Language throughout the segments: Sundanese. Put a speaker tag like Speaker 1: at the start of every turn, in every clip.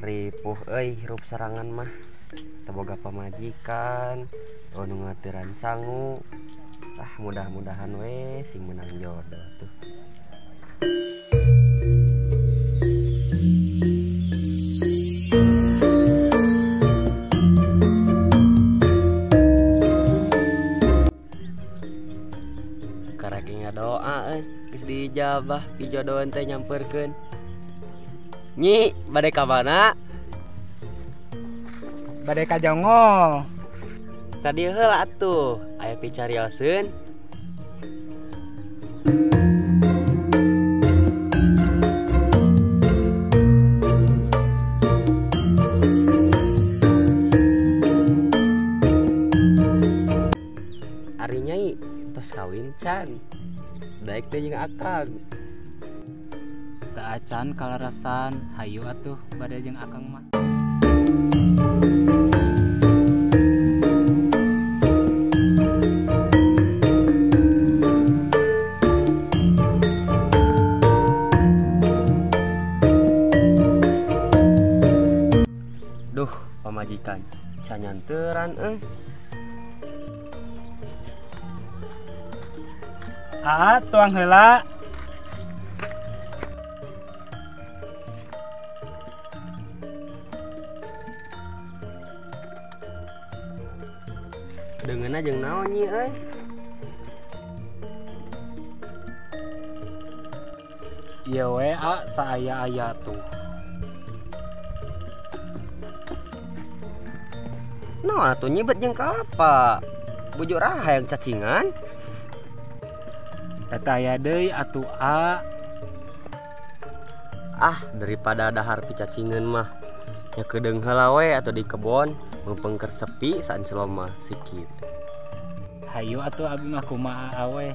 Speaker 1: Ripuh euy hirup serangan mah. Teu boga pamajikan, anu ngaturan sangu. Ah, mudah-mudahan we sing menang jodoh tuh. Karek ngadoa euy, geus diijabah pijodohan teh nyamperkeun. Nyi, bade ka mana?
Speaker 2: Bade ka Jonggol.
Speaker 1: Tadi heula atuh, aya picarioseun. Ari nyai tos kawin can. Daek teh jeung akang.
Speaker 2: Teu acan kalarasan, hayu atuh bade jeung akang mah.
Speaker 1: Duh, pamajikan can nyanteran euy.
Speaker 2: Ah, tuang heula.
Speaker 1: Deungeunna jeung naon nyi euy?
Speaker 2: Ieu we a saaya-aya tuh.
Speaker 1: Naon atuh nyibet jeung kalapa? Bujur hayang cacingan.
Speaker 2: Eta aya deui atuh a.
Speaker 1: Ah, daripada dahar picacingeun mah. Nya kedeung heula we atuh di kebon. Mumpung keur sepi sancelo mah sikit.
Speaker 2: Hayu atuh abi mah kumaha awe.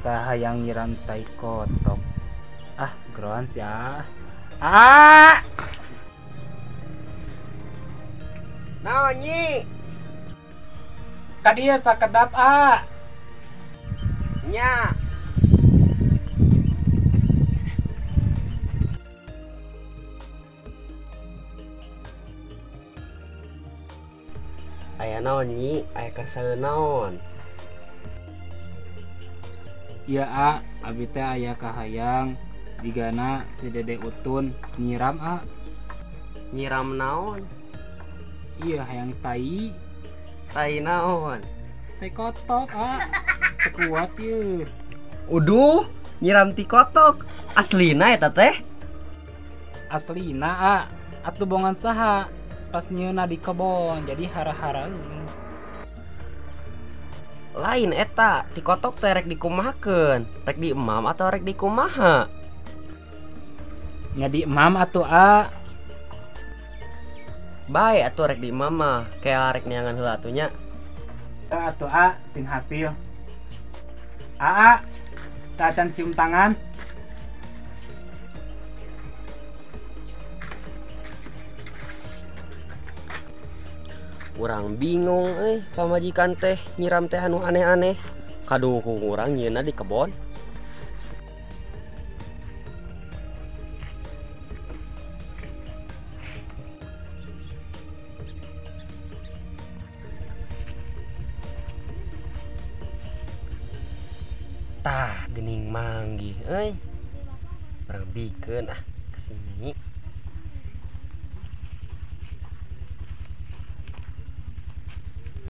Speaker 2: Hayang nyiram tai kotok. Ah, geroan sih ah. Ah!
Speaker 1: Naon nyi?
Speaker 2: Ka dieu sakedap ah.
Speaker 1: Nya. Aya naon nyi? Aya kersa naon?
Speaker 2: Iya a, abi teh aya kahayang jigana si Dede Utun nyiram a.
Speaker 1: Nyiram naon?
Speaker 2: Iya hayang tai.
Speaker 1: Tai naon?
Speaker 2: Tai kotok a. Teu kuat ieu.
Speaker 1: Uduh, nyiram ti kotok. Aslina eta teh?
Speaker 2: Aslina a, atuh bongan saha pas nyieunna di kebon jadi hara-haraeun.
Speaker 1: Lain eta, ti kotok teh rek dikumahakeun, rek diemam atau rek dikumaha?
Speaker 2: Nya diemam atuh a.
Speaker 1: Bae atuh rek diemam mah, kayak rek neangan heula atuh nya.
Speaker 2: Atuh a, sing hasil. A, teu acan cium tangan.
Speaker 1: Urang bingung euy, pamajikan teh nyiram teh anu aneh-aneh. Kaduhung urang nyieunna di kebon. Tah geuning manggih euy. Urang bikeun ah kesini.